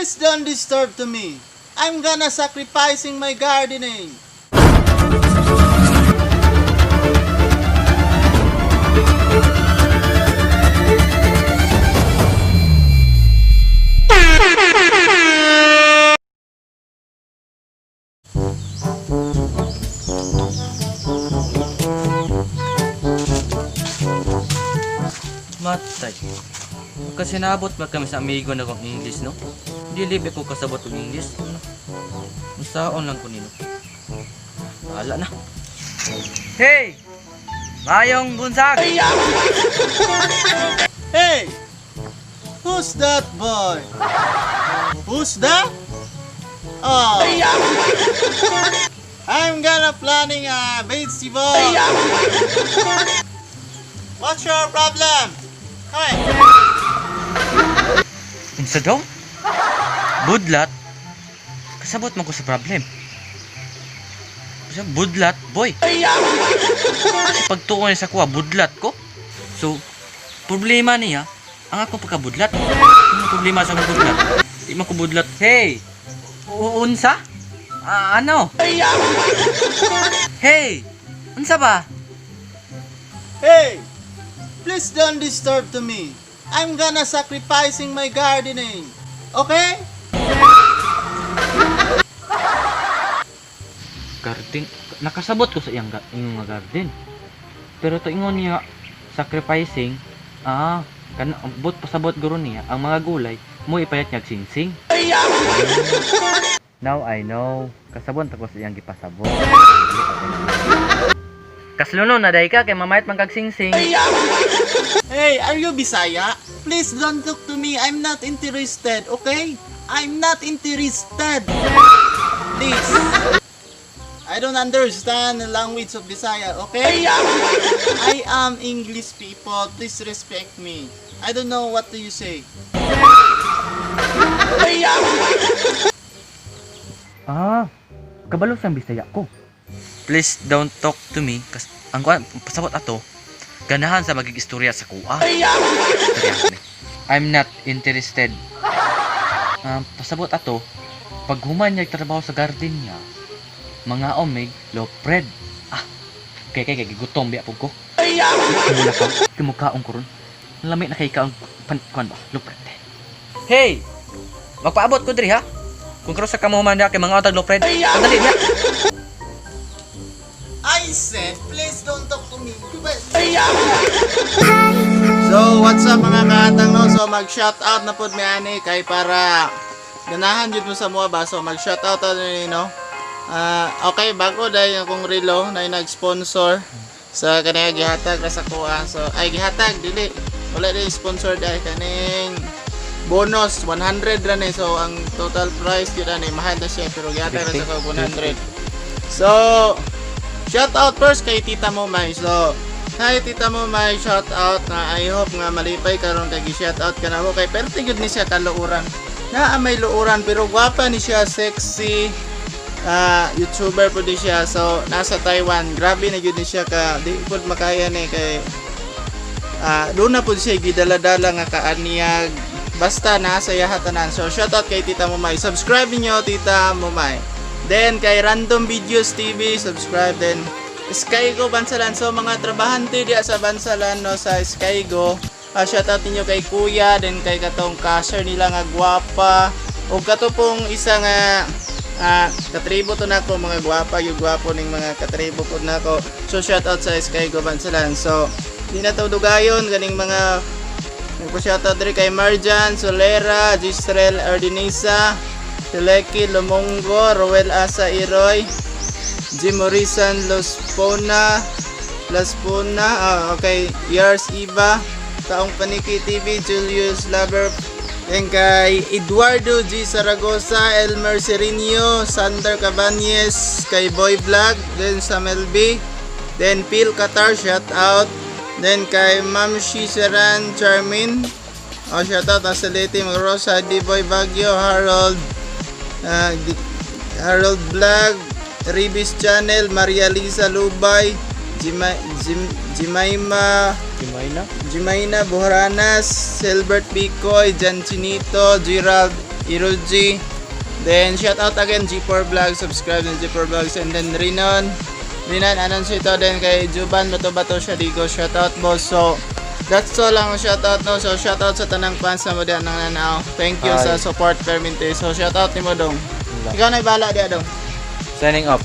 Please don't disturb to me. I'm gonna sacrificing my gardening. Matay. Kasi naabot ba kami sa amigo na kong English, no? Di libre ko kasabot og English. Ano? Unsaon lang ko nino. Bahala na. Hey! Mayong bunsag! Hey! Who's that boy? Who's that? Oh. I'm gonna planning a vegetable. What's your problem? Hi. Unsa daw? Budlat? Kasabot man ko sa problem. Sa budlat, boy. Kasi pagtuon niya sa kuha, budlat ko. So, problema niya, ang akong pagkabudlat. Ano problema sa akong budlat? Di man ko budlat. Hey! Unsa? Ah, ano? Hey! Unsa ba? Hey! Please don't disturb to me. I'm gonna sacrificing my gardening. Okay? Garden. Nakasabot ko sa iyang iyong nga garden. Pero to ingon niya sacrificing, kana but pasabot guro niya ang mga gulay mo ipalit niya og singsing. Now I know. Kasabot ta ko sa iyang gipasabot. Kasluno na day ka kay mamayat man kag singsing. Hey, are you Bisaya? Please don't talk to me. I'm not interested, okay? I'm not interested. Please. I don't understand the language of Bisaya, okay? I am English people. Please respect me. I don't know what do you say. Ah, kabalo sa Bisaya ko. Please don't talk to me kas ang kuan pasabot ato ganahan sa magig istorya sa kuha. Istorya ni. I'm not interested. Pasabot ato pag human niya trabaho sa garden niya, mga omig lopred. Ah, kay kay kay gutom biya pug ko. Kumula ka, kimukaon ko ron. Lami na kay kaon pan kuan ba, lopred. Hey! Magpaabot ko diri ha. Kung karon sa kamo man kay mga otag lopred. Sandali niya. I said, please don't talk to me. So, what's up mga kaatang no? So, mag-shout out na pod mi ani kay para ganahan jud mo sa mua ba. So, mag-shout out ano ni no? Ah, okay, bago dahil akong relo na nag-sponsor sa kanang gihatag ra sa kuha. So, ay gihatag dili. Wala din sponsor dahil kaning bonus 100 ra ni. So, ang total price jud ani mahal na siya pero gihatag ra sa kuha 100. So, shout out first kay Tita Momay. So, hi Tita Momay, shout out na I hope nga malipay karon kay gi-shout out ka na mo kay perti gyud ni siya kaluoran. Naa may luoran pero gwapa ni siya, sexy. YouTuber po di siya. So, nasa Taiwan. Grabe na gyud ni siya ka di pud makaya ni kay doon na po siya gidala-dala nga kaaniyag basta nasa iya tanan. So shout out kay Tita Momay. Subscribe niyo Tita Momay. Then kay Random Videos TV, subscribe then Skygo Bansalan. So mga trabahante diya sa Bansalan no sa Skygo. Shout out ninyo kay Kuya, then kay katong cashier nila nga gwapa. O kato pong isa nga katribo to nako mga gwapa, yung gwapo ning mga katribo po nako. So shout out sa Skygo Bansalan. So di na to dugayon ganing mga nagpo-shoutout diri kay Marjan, Solera, Gisrel Ordinisa, Teleki Lumongo, Roel Asa Iroy, Jim Morrison Lospona, Laspona, okay, Yars Iba, Taong Paniki TV, Julius Laber, then kay Eduardo G. Saragosa, Elmer Serinio, Sander Cabañez, kay Boy Vlog, then Samuel B, then Phil Qatar, shout out, then kay Ma'am Shiseran Charmin, oh, shout out, nasa Leyte, Rosa, D-Boy Baguio, Harold, Harold Vlog, Ribis Channel, Maria Lisa Lubay, Jimaima, Jimayna? Jimaina Bohranas, Silbert Bicoy, Jan Chinito, Gerald Iruji. Then shout out again G4 Vlog, subscribe ng G4 Vlogs, and then Rinon. Rinon anon ito then kay Juban Bato Bato siya digo, shout out, boss. So that's all lang shout out, no. So shout out sa tanang fans na mo diyan nang nanaw. Thank you Hi. Sa support permente. So shout out nimo, dong. Ikaw na bahala diya, dong. Signing off.